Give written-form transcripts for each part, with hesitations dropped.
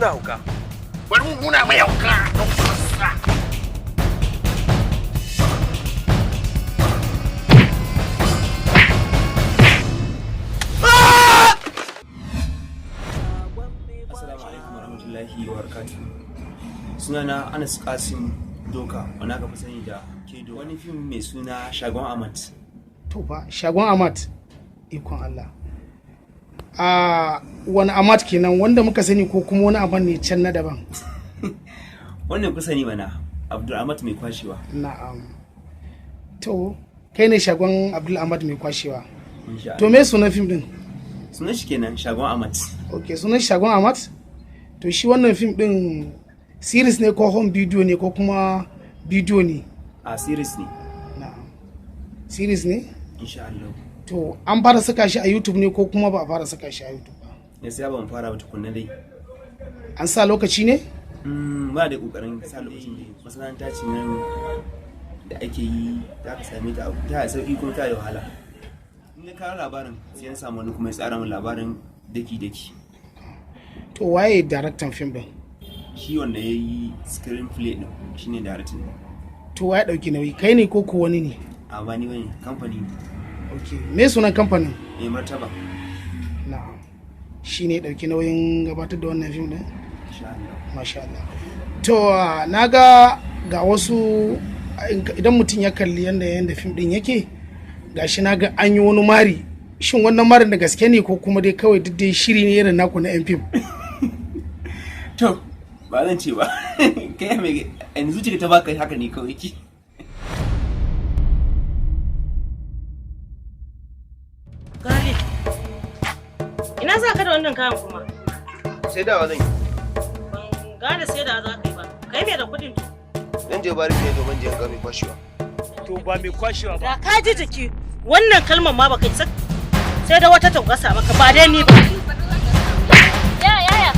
Muna hauka. Bari mu nuna mai hauka. Assalamu alaikum warahmatullahi wabarakatuh. Sunana Anas Kasim Doka, wanda aka fi sani da Kedo. Wani fim mai suna Shagon Amat. To fa, Shagon Amat, ikon Allah. A wani Amat kenan, wanda muka sani ko kuma wani aban ne can na daban? Wannan ku sani mana, Abdul Amat mai kwashewa. Na'am. To, kai ne Shagon Abdul Amat mai kwashewa? Insha To, Allah. me sunan fim din? Sunan shi kenan Shagon Amat. Ok, sunan Shagon Amat. To, shi wannan fim din series ne ko home video ne ko kuma bidiyo ne? A series ne. Na'am. Series ne? Insha Allah. To, an fara saka shi a YouTube ne ko kuma ba a fara saka shi a YouTube ba? Gaskiya ban fara ba tukunna dai. An sa lokaci ne? Ba da kokarin sa lokacin da masana'anta ce nan da ake yi, za ka same ta ta da sauki kuma ta da wahala. In na kawo labarin, sai na samu wani kuma ya tsara min labarin daki-daki. To, waye daraktan fim din? Shi wanda ya yi screenplay din shine daraktan. To, waye dauki nauyi, kai ne ko ko wani ne? A ba ni bane, kamfani ne. Ok, me sunan kamfanin? Mai martaba. Na'am, shi ne dauki nauyin gabatar da wannan fim din? Insha Allah. Masha Allah. To, na ga ga wasu, idan mutum ya kalli yanda fim din yake, gashi na ga an yi wani mari. Shin wannan marin da gaske ne ko kuma dai kawai duk dai shiri ne irin naku na yan fim? To, ba zan ce ba. Kai mai yanzu ce ta baka haka ne kawai ki. Gali. Ina za ka da wannan kayan kuma? Sai dawa zan yi. Ban gane sai da za ka yi ba. Kai me da kuɗin to? Zan je bariki ne domin je ga mai kwashewa. To, ba mai kwashewa ba. Da ka ji jiki, wannan kalmar ma baka isa, sai da wata taugasa maka, ba dai ni ba. Ya, yaya.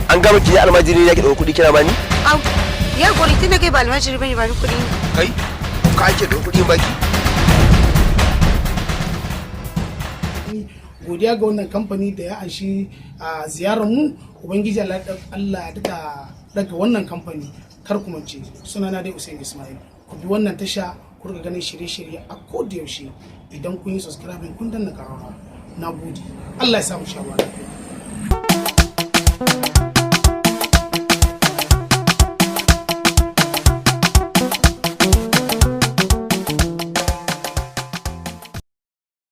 An gama ki almajiri ne ki ɗauki kuɗi kina bani? Au, ya gori, tun da kai ba almajiri bane, ba ni kuɗi. Kai, ka ake ɗauki kuɗi baki. Godiya ga wannan kamfani da ya anshi a ziyarar mu. Ubangiji Allah ya daga daga wannan kamfani. Kar ku mance, sunana dai Usain Ismail. Ku bi wannan tasha ku riga ganin shirye-shirye a koda yaushe idan kun yi subscribing, kun danna kararrawa. Na gode, Allah ya samu shawara lafiya.